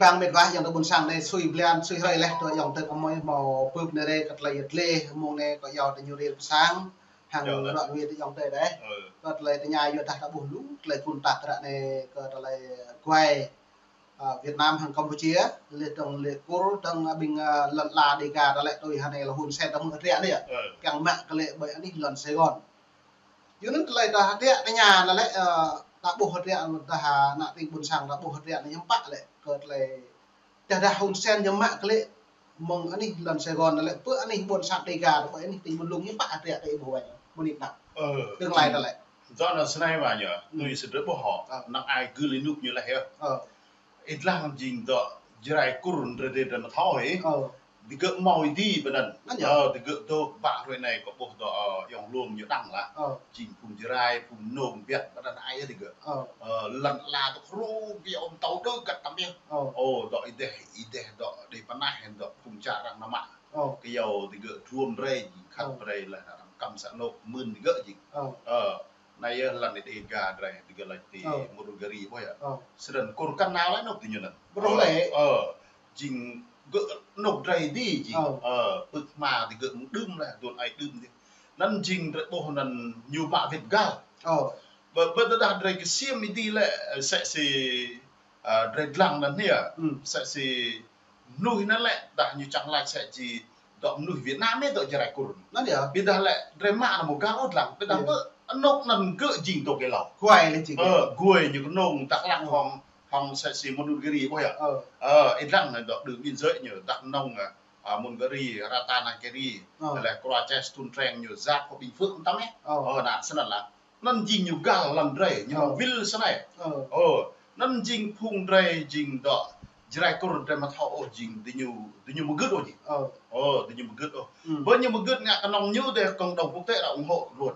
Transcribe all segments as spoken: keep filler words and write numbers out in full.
Păng mĕt wa ayŏng adơi ƀôn sang anai sui blan, sui hrơi laih, tơ ayŏng adơi kơ mơi hmâo bưp anai rai kơ tơlơi yơh tlĕ, mông anai kơ yua tơ ñu ril pơ sang, hăng ră ruai tơ ayŏng adơi đơi. Kơ tơlơi tơña yua dah ta ƀuh lu tơlơi gun tăk ră anai kơ tơlơi guai, a, Việt Nam hăng Campuchia, lĕ tơ̆ng lĕ Kur, tơ̆ng ƀing, a, lŏn ala Dega ta lĕ tui hơnai lĕ Hun Sen ta mơ̆ng hơdră anai yơh. Kiăng mă kơ lĕ ƀơi anih lŏn Sài Gòn. Yua anŭn tơlơi ta hơdră tơña anŭn lĕ, ơ, ta ƀuh hơdră, ta hă ană tring ƀôn sang ta ƀuh hơdră anŭn hiư̆m pă lĕ, kơ tơlơi tơdah Hun Sen ñu mă kơ lĕ mơ̆ng anih lŏn Sài Gòn anŭn lĕ, pơ anih ƀôn sang Dega, pơ anih tring Mơlung hiư̆m pă hơdră ta ih ƀuh wai, mơnit năp. Tơlơi ta lĕ. Dŏ anŭn snei wa ñu, tui sĭt ƀuh hŏ, năng ai gưl ih nuk ñu laih yơh. Ih lăng jing dŏ Jrai Kur ndrơi dê dra mơthâo hĭ. Digơ̆ hmâo ih di ƀơi anŭn. Ơ, digơ̆ dŏ ƀă hrơi anai kơ ƀuh dŏ, ơ, ayŏng Luông ñu đăng lah. Jing phung Jrai, phung nông biăt ƀơi anŭn ai digơ̆. Ơ, lŏn ala dŏ hrŏm kơ yơh ôm tâo đơ găt tăm yơh. Ơ, dŏ ih deh, ih deh dŏ đe pơnah hĭ dŏ phung čar arăng nao mă. Kơ yua digơ̆ druôm rai jing khăp rai lah arăng kăm sa anôk mưn digơ̆ jing. Ơ, anai yơh lŏn Dega drơi, digơ̆ laĭ ti Murugari ƀuh yơh. Srăn Kur kăn nao laih anôk ti ñu anŭn. Ƀrô lĕ. Ơ, jing gơ̆ anôk drơi di jing. Ơ, pưk hma digơ̆ mơ̆ng đưm laih, dun ai đưm di. Anŭn jing drơi ƀuh anŭn ñu mă wĭt găl. Ƀơ, ƀơ tơdah drơi kơsiêm ih di lĕ, sĕ si, a, drơi dlăng anŭn yơh. Sĕ si mơnuih anŭn lĕ, dah ñu čang laĭ sĕ či dŏ mơnuih Việt Nam yơh dŏ Jrai Kur. Anŭn yơh. Ƀiădah lĕ, drơi mă anŭn mơ̆ găl ôh dlăng. Ƀiădah pơ anôk anŭn gơ̆ jing dŏ kơ lâo. Guai lĕ jing. Ơ, guai ñu kơnơ̆ng Dak Lak hŏng, hŏng sĕ si Mundulkiri ƀuh yơh. Ơ, ih dlăng anai dŏ đưm biên giới ñu, Dak Nông, a, a, Mundulkiri, Ratanakiri, lĕ Kruaches, Thun Treng ñu, Zap, Bình Phước tăm yơh. Ơ, anŭn srăn lah. Anŭn jing ñu găl lŏn drơi, ñu hmâo wĭl snei. Ơ, anŭn jing phung drơi jing dŏ Jrai Kur drơi mơthâo ôh jing, di ñu, di ñu mơgưt ôh jing. Ơ, di ñu mơgưt ôh. Ƀơi ñu mơgưt ngă kơnơ̆ng ñu dêh cộng đồng quốc tế arăng ủng hộ luôn.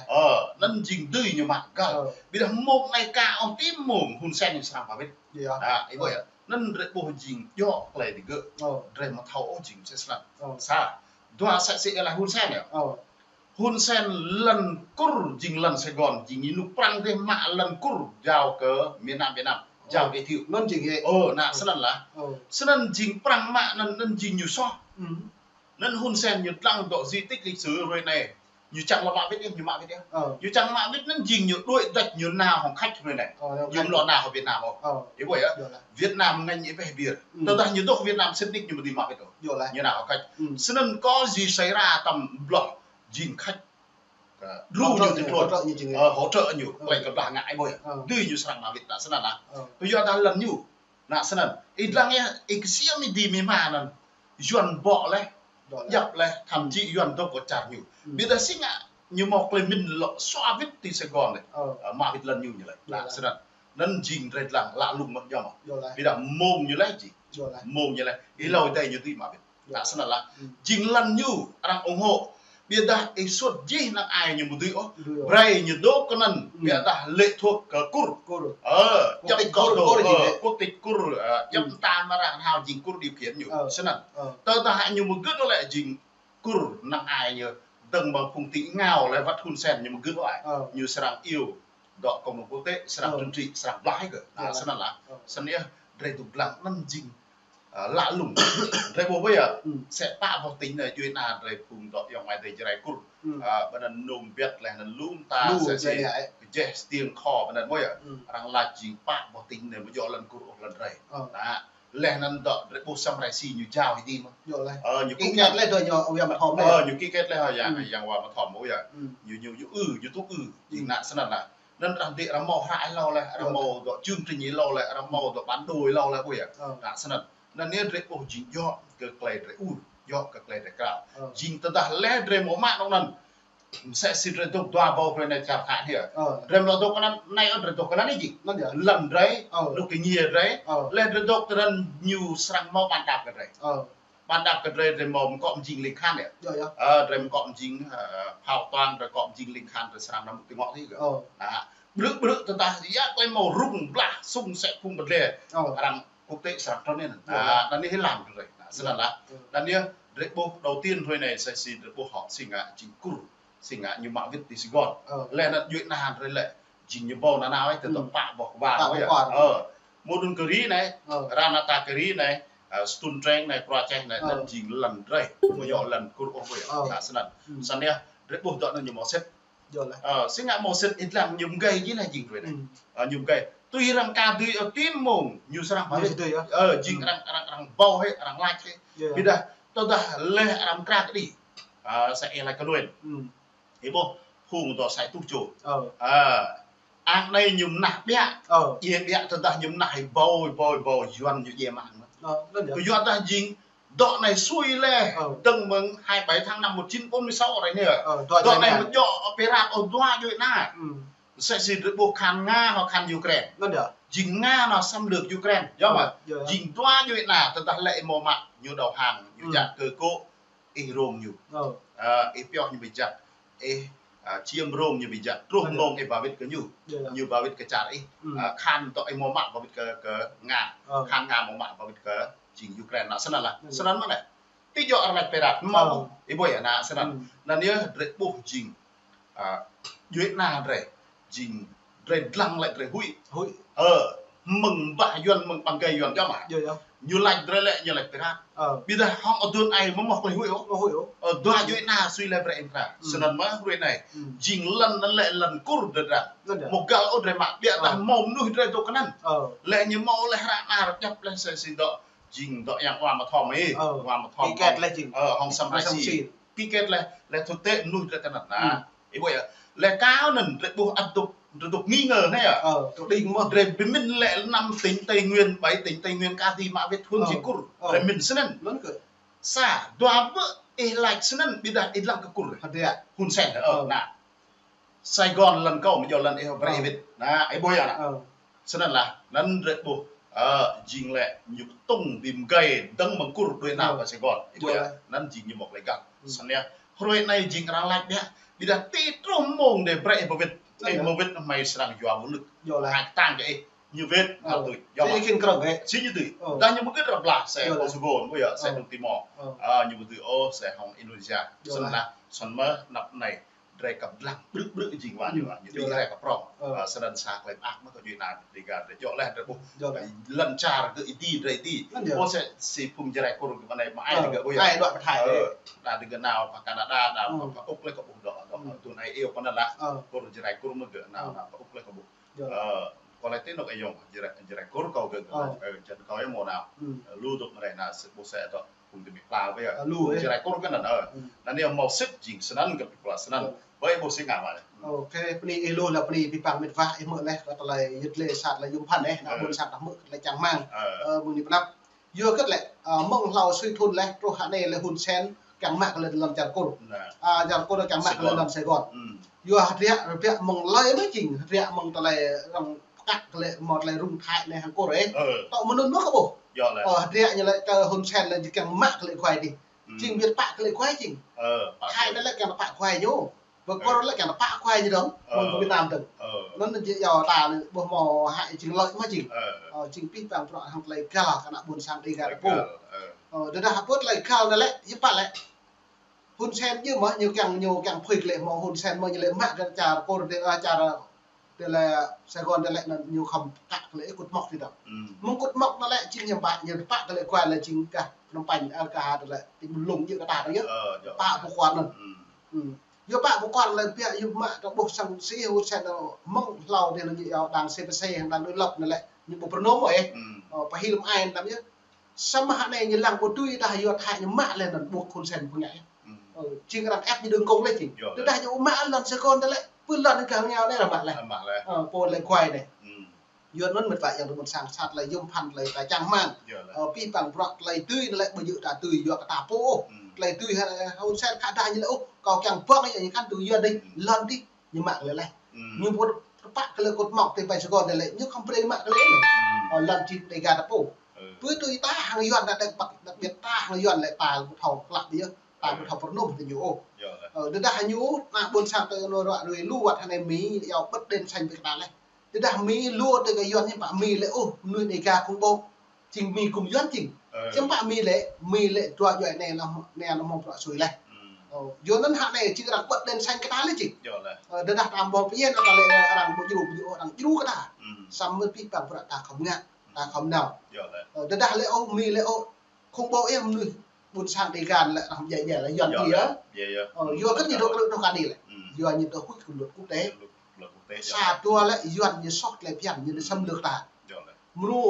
Ơ, anŭn jing dưi ñu mă găl. Ƀiădah mông anai ka ôh tim mông Hun Sen ñu srăng mă wĭt. Ih ƀuh yơh. Anŭn drơi ƀuh jing djŏ tơlơi digơ̆. Drơi mơthâo ôh jing mơsĕ srăn. Sa. Dua sĕ si ih laĭ Hun Sen yơh. Hun Sen lŏn Kur jing lŏn Sài Gòn, jing ñu anŭn Prăng dêh mă lŏn Kur jao kơ miền Nam Việt Nam, jao kơ Thiệu. Anŭn jing hĭ. Ơ, anŭn srăn lah. Srăn jing Prăng mă anŭn, anŭn jing ñu soh. Anŭn Hun Sen ñu dlăng dŏ di tích lịch sử hrơi anai. Ñu čang lŏ mă wĭt yơh, ñu mă wĭt yơh. Ñu čang mă wĭt anŭn jing ñu đuaĭ đač ñu nao hŏng Khač hrơi anai. Ñu lŏ nao hŏng Việt Nam ôh. Ih ƀuh yơh. Việt Nam ngăn ih pĕ biêr. Tơdah ñu dŏ Việt Nam sĭt nik ñu mơ̆ dưi mă wĭt ôh. Ñu nao hŏng Khač. Snăn kơ či sĭ ra tăm blah jing Khač. Ơ, đru ñu ti tluôn. Ơ, hỗ trợ ñu. Klei kơ blah ngă ih ƀuh yơh. Dưi ñu srăng mă wĭt anŭn srăn lah. Pơyua dah lŏn ñu. Anŭn srăn. Ih dlăng yơh, ih kơsiêm ih di mơ̆ mă anŭn. Yuan ƀô̆ laih. Djŏp laih, thậm chí Yuan dŏ kơ čar ñu. Ƀiădah si ngă ñu hmâo klei mĭn lŏ sua wĭt ti Sài Gòn lĕ. Ơ, mă wĭt lŏn ñu ñu laĭ. Anŭn srăn. Anŭn jing drơi dlăng lă lŭng mơ̆n yơh mơ̆. Ƀiădah mông ñu laĭ jing. Mông ñu laĭ. Ih lâo ih dai ñu dưi mă wĭt. Anŭn srăn lah. Jing lŏn ñu arăng ủng hộ. Ƀiădah ih suôt jih năng ai ñu mơ̆ dưi ôh. Brơi ñu dŏ kơ anŭn. Ƀiădah lệ thuộc kơ Kur. Ơ, quốc tịch Kur, ơ, quốc tịch Kur, ơ, djŏp mơta mơ̆ arăng hao jing Kur điều khiển ñu. Snăn. Tơdah ñu mơgưt ôh lĕ jing Kur năng ai ñu. Dơ̆ng mơ̆ng phung ti ngao lĕ wăt Hun Sen ñu mơgưt ôh ai. Ñu srăng iâu dŏ cộng đồng quốc tế, srăng trừng trị, srăng blah kơ. Anŭn snăn lah. Snăn yơh, drơi dŏ dlăng anŭn jing Ơ, lă lŭng. Drơi ƀuh ƀơi yơh. Sĕ pă boh tỉnh anai, djuai ană drơi phung dŏ ayŏng amai adơi Jrai Kur. Ơ, ƀơi anŭn nông biăt laih anŭn lŏm ta sĕ si kơjeh stiêng kho ƀơi anŭn ƀơi yơh. Arăng laĭ jing pă boh tỉnh anai mơ̆ djŏ lŏn Kur ôh lŏn drơi. Anŭn. Laih anŭn dŏ drơi ƀuh Sam Raisi ñu jao hĭ di mơ̆. Ơ, ñu ký kết laih dŏ ñu wa mă thom. Ơ, ñu ký kết laih hŏ yang, yang wa mă thom ƀơi yơh. Ñu, ñu, ñu ư, ñu tŭ ư. Jing anŭn snăn lah. Anŭn arăng dêh arăng hmâo hră hlâo laih, arăng hmâo dŏ chương trình hlâo laih, arăng hmâo dŏ bản đồ hlâo laih ƀơi yơh. Anŭn snăn. Anŭn anai drơi ƀuh jing djŏ kơ klei drơi ur, djŏ kơ klei drơi krao. Jing tơdah laih drơi mơ̆ mă anŭn anŭn. Msĕ si drơi dŏ dua ƀâo drơi anai čar Thái anai yơh. Drơi mơ̆ dŏ kơ anŭn, anai ôh drơi dŏ kơ anŭn anai jing. Anŭn yơh. Lăm drơi, anŭn kơ ñiê drơi. Laih drơi dŏ tơ anŭn ñu srăng hmâo bàn đạp kơ drơi. Bàn đạp kơ drơi, drơi hmâo mơkŏ mơjing ling khan yơh. Ơ, drơi mơkŏ mơjing, ơ, phao toang, drơi mơkŏ mơjing ling khan, drơi srăng nao mŭt ti ngŏ ti kơ. Anŭn, ƀrư̆ ƀrư̆ tơdah, yua klei hmâo rŭng blah, sŭng sĕ phung bơdle. Arăng quốc tế srăng trŭn anŭn. Anŭn anai hĭ lăm drơi. Anŭn snăn lah. Anŭn anai, drơi ƀuh đầu tiên hrơi anai, sĕ si drơi ƀuh hŏ, si ngă jing Kur, si ngă ñu mă wĭt ti Sài Gòn. Laih anŭn djuai ană drơi lĕ, jing ñu ƀâo nanao ih, tơdah pă boh kwar. Pă boh kwar. Ơ. Mơ̆ng đưm kơ ri anai, Ơ. Rana ta kơ ri anai, ơ, Stun Treng anai, Krua Čeh anai, Ơ. Anŭn jing lŏn drơi. Mơ̆ yơh lŏn Kur ôh yơh. Ơ. Anŭn snăn. Hmm. Snăn yơh, drơi ƀuh dŏ anŭn ñu mơ̆ sĭt. Yơh lah. Ơ, si ngă mơ̆ sĭt ih lăng ñu mơgơi jih lah jing drơi anai. Hmm. Ơ, ñu mơgơi. Tui arăng ka dưi ơ tin mơ̆ng, ñu srăng ñu mơ̆ sĭt yơh. Ơ, jing hmm. Arăng, arăng, arăng ƀâo hĭ, arăng lač hĭ. Yơh. Ƀiădah, tơdah leh arăng krăk đĭ. Ơ, sa ih lač kơ luen. Hmm. Ih ƀuh, hung dŏ sa ih tuh čô. Ơ. Ơ. Ang anai ñu mơnah ƀiă. Ơ. Djai ƀiă tơdah ñu mơnah ih ƀâo, ih ƀâo, ih ƀâo, Yuan ñu djai mă. Ơ, anŭn yơh. Kơ Yuan dah jing, dŏ anai sui leh, ơ. Dơ̆ng mơ̆ng hai bảy tháng năm một chín bốn mươi sáu rai anai. Ơ, dŏ anai mơ̆ djŏ pơrăp ôh dua djuai ana. Hmm. Msĕ si drơi ƀuh khan Nga hŏ khan Ukraine. Anŭn yơh. Jing Nga anŭn xâm lược Ukraine. Yơh mơ̆? Ơ, yơh, yơh. Jing dua djuai ana tơdah lĕ ih mơ̆ mă, ñu đầu hàng, ñu hmm. Jăk kơ kô̆. Ih rông ñu. Ơ. Ơ, ih pioh ñu ƀu jăk. Ih, ơ, čiêm rông ñu ƀu jăk. Truh mơ̆ng ih ba wĭt kơ ñu. Yơh, yơh. Ñu ba wĭt kơ čar ih. Hmm. Ơ, khan dŏ ih mơ̆ mă ba wĭt kơ, kơ Nga. Ơ. Khan Nga mơ̆ mă ba wĭt kơ jing Ukraine. Anŭn snăn lah. Yơh. Snăn mơ̆ anai. Ti djŏ arăng lač pơrăp. Mơ̆. Ơ. Ih ƀuh yơh, anŭn snăn. Hmm. Anŭn yơh, drơi ƀuh jing. Ơ, djuai ana drơi. Jing drơi lăng lĕ drơi huĭ. Huĭ. Ơ, mơ̆ng ƀah Yuan, mơ̆ng ƀăng gai Yuan yơh mơ̆. Yơh, yơh. Ñu lač drơi lĕ, ñu lač pơrăp. Ơ. Ƀiădah hŏng adŭn ai mơ̆ mơ̆ klei huĭ ôh. Mơ̆ huĭ ôh. Ơ, dua djuai ana sui leh brơi ih krăk. Hmm. Snăn mơ̆ hrơi anai. Hmm. Jing lŏn anŭn lĕ lŏn Kur drơi dră. Anŭn yơh. Mơ̆ găl ôh drơi mă ƀiădah mơ̆ mơnuih drơi dŏ kơ anŭn. Ơ. Lĕ ñu mơ̆ leh hră anai rơ̆p djăp leh sa si dŏ. Jing dŏ yang wa mơthom ih. Ơ. Wa mơthom. Ký kết leh jing. Ơ, hŏng Sam Rainsy. Ký kết leh, leh thực tế mơnuih drơi kơ anŭn. Hmm. Ih ƀuh yơh. Leh kâo anŭn drơi ƀuh ăt dŏ, drơi dŏ nghi ngờ anai yơh. Ơ, dŏ đing mơ̆. Drơi bi mĭn lĕ năm tỉnh Tây Nguyên, bảy tỉnh Tây Nguyên ka dưi mă wĭt hŭn jing Kur. Ơ. Drơi mĭn snăn. Anŭn kơ. Sa, dua ƀơi ih lač snăn ƀiădah ih lăng kơ Kur. Hơdră. Hun Sen, ơ, anŭn. Sài Gòn lŏn kâo mơ̆ djŏ lŏn ih brơi ih wĭt. Anŭn, ih ƀuh yơh anŭn. Ơ. Snăn lah, anŭn drơi ƀuh, ơ, jing lĕ ñu kơtŭng bi mơgơi dơ̆ng mơ̆ng Kur djuai ana pơ Sài Gòn. Ih ƀuh yơh, anŭn jing ñu mơ̆ klei găl. Hmm. Snăn yơh, hrơi anai jing arăng lač ƀiă, ƀiădah ti truh mơ̆ng đe brơi ih ba wĭt. Ih mơ̆ wĭt hmei srăng yua vũ lực. Hai tang kơ ih, ñu wĭt, hă tui. Yơh mơ̆. Si ñu dưi. Ơ. Dah ñu mơ̆ gĭt ră blah, xe Volkswagen, ƀuh yơh, xe Timor. Ơ. Ơ, ñu mơ̆ dưi, ơ, xe hŏng Indonesia. Snăn lah, snăn mơ̆ anăp anai. Drơi kăp dlăng, brư̆ brư̆ jing wa ñu, ñu dưi drơi kăp prŏng. Ơ. Ơ, snăn sa klei mơak mơ̆ kơ djuai ana Dega drơi djŏ leh drơi ƀuh. Lŏn čar kơ ih dưi drơi dưi. Anŭn yơh. Ơ, si, si phung Jrai Kur kơ anai mă ai Dega ƀuh yơh. Ai dŏ pơ Thái. Ơ, đa Dega nao pơ Canada, đa pơ Úc leh kơ ƀuh dŏ, dŏ. Ơ. Tui anai iâu pơ anŭn lah. Ơ. Kur Jrai Kur mơ̆ gơ̆ nao, nao pơ Úc leh kơ ƀuh. Ơ, kơ leh ti anŭn ayŏng, Jrai, Jrai Kur kâo gơ̆, ơ, jăn kâo yơh mơ̆ nao. Ơ, lu dŏ mơ̆ anai nao, si ƀuh se dŏ, phung tơmĭ pla ƀuh yơh. Ơ, lu, ơ. Jrai Kur kơ anŭn, ơ. Anŭn yơh mơ̆ sĭt jing snăn kơ pla snăn. Ơ. Ƀơi ƀuh si ngă mă leh. Ơ, kơ bơni ih lu lah bơni pi păng mĭt wa ih mơ̆ leh kơ tơlơi yit lĕ sat lĕ yum phăn eh, ană ƀôn sang ta hmư̆ kơ tơlơi čang rơmang. Ơ. Ơ, mơ̆ng anai pơnăp. Yua kơ lĕ, ơ, mơ̆ng hlâo sui thun leh, truh hă anai lĕ Hun Sen kiăng mă kơ lĕ lŏn čar Kur. Anŭn. Ơ, čar Kur kiăng mă kơ lĕ lŏn Sài Gòn. Hmm. Yua hơdră, hơdră mơ̆ng lơi mơ̆ jing, hơdră mơ̆ng tơlơi arăng pơkă kơ lĕ mơ̆ tơlơi rŭng Thái anai hăng Kur ơ. Ơ. Tŏ mơ̆ anŭn mơ̆ kơ ƀuh. Yơh lĕ. Ơ, hơdră ñu lĕ kơ Hun Sen lĕ jing kiăng mă kơ lĕ guai dih. Hmm. Jing wĭt pă kơ lĕ guai jing. Ơ, pă Thái anai lĕ kiăng pă guai ñu. Bơ Kur lĕ kiăng pă guai ñu dơ̆ng. Ơ. Mơ̆ng kơ Việt Nam dơ̆ng. Ơ. Anŭn jing yua ta lĕ ƀuh mơ̆ hă jing lơi mơ̆ jing. Ơ. Ơ, jing pi păng bruă hăng tơlơi găl kơ ană ƀôn sang Dega ta pô. Tơlơi găl, ơ. Ơ, tơdah hơpơ̆t tơlơi găl anai lĕ, yua pă lĕ. Hun Sen ñu mơ̆, ñu kiăng, ñu kiăng phui kơ lĕ mơ̆ Hun Sen mơ̆ ñu lĕ mă kơ čar Kur dih, ơ, čar dih lĕ Sài Gòn dih lĕ anŭn ñu khŏm pơkă kơ lĕ kŭt mŏk dih dơ̆ng. Hmm. Mơ̆ng kŭt mŏk anŭn lĕ jing ñu pă, ñu pă kơ lĕ guai lĕ jing gah Phnom Penh, ơ, gah dih lĕ ti Mlung ñu kơ ta dih yơh. Ơ, yơh. Pă pơkuan anŭn. Hmm. Hmm. Yua pă pơkuan lĕ biă yua mă ta ƀuh sang si Hun Sen anŭn mơ̆ng hlâo dih anŭn ñu yua đang C P C hăng đang đối lập anŭn lĕ ñu ƀu pơrơnŭm ôh. Hmm. Ơ, pơhil mơai anŭn yơh. Samơ̆ hă anai ñu lăng ƀu tui dah yua Thái ñu mă leh anŭn ƀuh Hun Sen pơngă. Hmm. Ơ, jing arăng ĕp ñu đơ̆ng kông leh jing. Yơh, yơh. Tơdah ñu mă lŏn Sài Gòn tơ lĕ, pơ lŏn kơ hăng ñu anai arăng mă leh. Arăng mă leh. Ơ, pô lĕ guai anai. Hmm. Yua anŭn mĕt wa ayŏng adơi ƀôn sang sat tơlơi yum phăn tơlơi ta čang rơmang. Yơh lĕ. Ơ, pi păng bruă tơlơi dưi anŭn lĕ ƀu djơ̆ ta dưi yua kơ ta pô. Hmm. Tơlơi dưi hă, Hun Sen khă dah ñu lĕ ôh, kâo kiăng ƀơ̆ng ñu kăn tui yua dih, hmm, lŏn dih. Ñu mă kơ lĕ leh. Hmm. Ñu ƀu tơpă kơ lĕ kŭt mŏk ti pai Sài Gòn tơlơi, ñu khŏm brơi mă kơ lĕ leh. Hmm. Ơ, lŏn jing Dega ta pô. Ừ. Pơ tui ta hăng Yuan ta đek păk, đặc biệt ta hăng Yuan lĕ ta ƀu thâo klă biă, ta ƀu thâo pơrơnŭm tơ ñu ôh. Yơh lĕ. Ơ, tơdah ñu, ană ƀôn sang ta nô ră rui lu wăt hơnai Mi, yua bật đèn xanh ƀơi kơ ta leh. Tơdah Mi lu tơ kơ Yuan ñu pă Mi lĕ ôh, mơnuih Dega khủng bố. Jing Mi gum Yuan jing. Ơ. Čăm pă Mi lĕ, Mi lĕ dua djuai anai anŭn, anai anŭn mơ̆ng bruă sui leh. Hmm. Ơ, yua anŭn hă anai jing arăng bật đèn xanh kơ ta leh jing. Yơh lĕ. Ơ, tơdah ta mơ̆ pơñen kơ ta lĕ arăng ƀu djru, ƀu djru, arăng djru kơ ta. Hmm. Samơ̆ pi păng bruă ta khŏm ngă. ta khŏm nao. Yơh lĕ. Ơ, tơdah lĕ ôh, Mi lĕ ôh, khủng bố yơh mơnuih ƀôn sang Đêga lĕ, arăng djai djai lĕ, Yuan djai djai lĕ. Yơh. Ơ, Yuan kơt ñu dŏ kơ dŏ kơ anai lĕ. Ư. Yuan ñu dŏ huĭ kơ luật quốc tế. Luật, luật quốc tế, yơh. Sa dua lĕ, Yuan ñu soh tơlơi phiăn, ñu lĕ xâm lược ta. Yơh lĕ. Mrô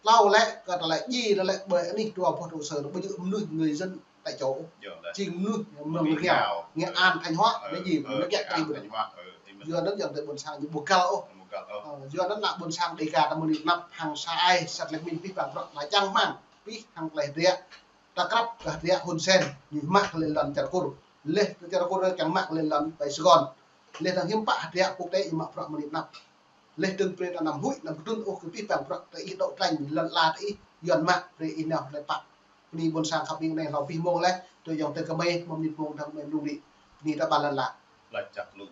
tlâo lĕ, kơ ta lĕ djai ta lĕ, ƀơi anih dua boh trụ sở, ƀơi ñu mơnuih người dân tại chỗ. Yơh lĕ. Jing mơnuih, mơnuih nghèo. Nghèo. Nghệ An, Thanh Hóa, ơ, lĕ jing, ơ, mơnuih Nghệ An, Thanh Hóa, ơ, Yuan anŭn yơh tơlơi ƀôn sang ñu ƀu găl ôh. Ƀu găl ôh. Ơ, Yuan anŭn lĕ ƀôn sang Đêga ta mơ̆ng anăp hăng sa ai, sa tơlơi pơmĭn pih pang bruă ta čang rơmang, pih hăng tơlơi hơdră. Ta krăp kơ hơdră Hun Sen, ñu mă kơ lĕ lŏn čar Kur. Leh kơ čar Kur čang mă kơ lĕ lŏn ƀơi Sài Gòn. Leh dơ̆ng hiư̆m pă hơdră quốc tế ñu mă bruă mơ̆ng anăp. Leh dơ̆ng brơi ta anăm huĭ, anăm kơtrŭn ôh kơ pih pang bruă ta ih dŏ tlañ lŏn ala ta ih, Yuan mă brơi ih nao lĕ pă. Bơni ƀôn sang khăp ƀing anai hlâo pih mông leh, tui yŏng tơ kơmơi, mơ̆ng mơnit mông dơ̆ng mơ̆ng mơnit. Bơni ta ƀă lăn la. Lač čăk lu.